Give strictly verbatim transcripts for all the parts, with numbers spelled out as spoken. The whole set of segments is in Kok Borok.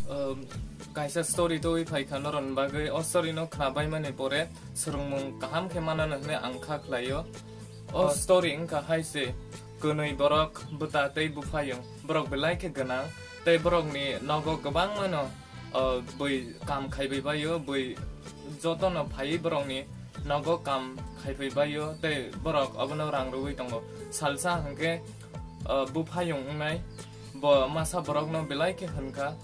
Um, kaisa story twi phaikha norokni bagwi. O story no khnabaimani pore swrwngmung kaham khe manano hwnwi ang kha khlaio. O story wngkha hai se, kwnwi borok bwta tei buphayung, borok belai khe gwnang tei borokni nogo kwbangmano, uh, bui kam khaibai baio, bui jotono phaiwi borokni nogo kam khaibai baio tei borok obono rang rwui tongo. Salsa hwnkhe, uh, buphayung wngnai, bo masa borokno belai khe hwnkha,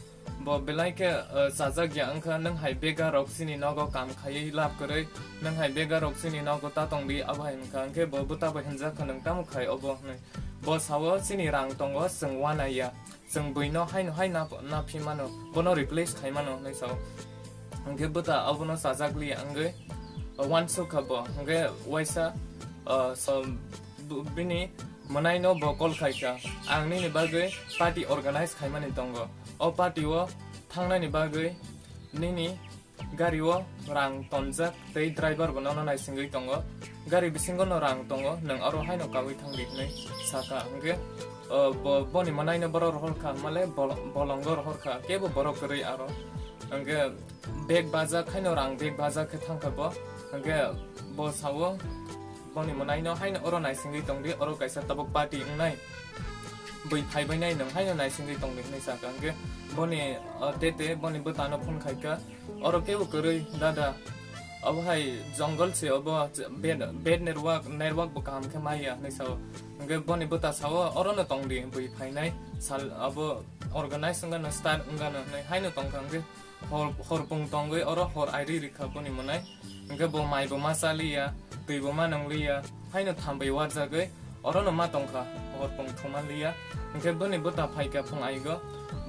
bo belai khe, uh, chajak ya wngkha, "Nwng hai bega rok chini nogo kam khaiwi lab kwrwi, nwng hai bega rok chini nogo ta tongdi," abo hai wngkha. Hwnkhe bo bwta bai hwnjak kha, "Nwng tamo khai obo?" hwnwi. Bo sao, "Chini rang tongo, chwng uanai ya, chwng buino haino hai na, na phi mano, bono replace khai mano," hwnwi sao. Hwnkhe bwta abono chajak li ya wngwi uansuk kha bo. Hwnkhe waisa, uh, so, bu-, bini mwnaino bo call khai kha, "Ang nini bagwi party organize khaimani tongo. O party o thangnani bagwi nini gari o rang tonjak tei driver bo nono naisingwi tongo. Gari bisingo no rang tongo, nwng oro haino kaui thangdi," hwnwi sakha. Hwnkhe, uh, bo, boni mwnaino borok rohor kha, male bol-, bolongo rohor kha, kebo borok kwrwi aro. Hwnkhe bag bajak haino rang bag bajak khe thangkha bo. Hwnkhe bo sao, "Boni mwnaino haino oro naisingwi tongdi, oro kaisa tabuk party wngnai, bui phaibainai, nwng haino naisingwi tongdi," hwnwi sakha. Hwnkhe boni, uh, tete boni bwtano phone khaikha, "Oro kebo kwrwi dada, obo hai jungle se, obo bad, bad network, network bo kaham khe maya," hwnwi sao. Hwnkhe boni bwta sao, "Orono tongdi, bui phainai, sal abo organize wngano, start wngano," hwnwi haino tongkha. Hwnkhe hor, horpung tongwi oro hor airi rikha boni mwnai. Hwnkhe bo mai bo ma chaliya, twi bo ma nwngliya, haino thambai warjagwi orono ma tongkha, horpung thuma liya. Hwnkhe boni bwta phaikha phung aigo,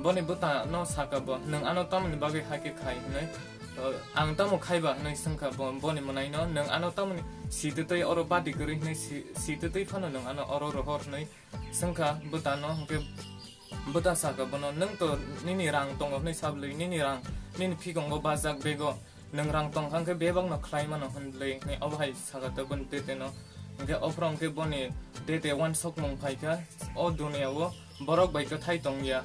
boni bwta no sakha bo, "Nwng ano tamoni bagwi hakhe khai?" hwnwi. "Ang tamo khaiba?" hwnwi swngkha bo, boni mwnaino, "Nwng ano tamoni sitwtwi oro badi kwrwi hwnwi si-, sitwtwi phano nwng ano oro rohor?" hwnwi swngkha bwtano. Hwnkhe bwta sakha bono, "Nwng to nini rang tongo hwnwi sabwlwi, nini rang, nini phikongo bajak bego, nwng rang tongkha hwnkhe bebakno khlai mano hwnlwi," hwnwi obo hai sakha tei boni teteno. Hwnkhe ophro hwnkhe boni tete uansukmung phaikha, "O duniya o borok bai kwthai tongya,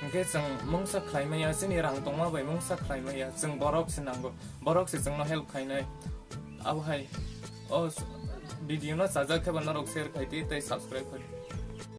hwnkhe chwng mungsa khlai maya, chini rang tongma bai mungsa khlai maya, chwng borok se nango, borok se chwngno help khainai." Abo hai o video no chajak khe ba norok share khai di tei subscribe khai di.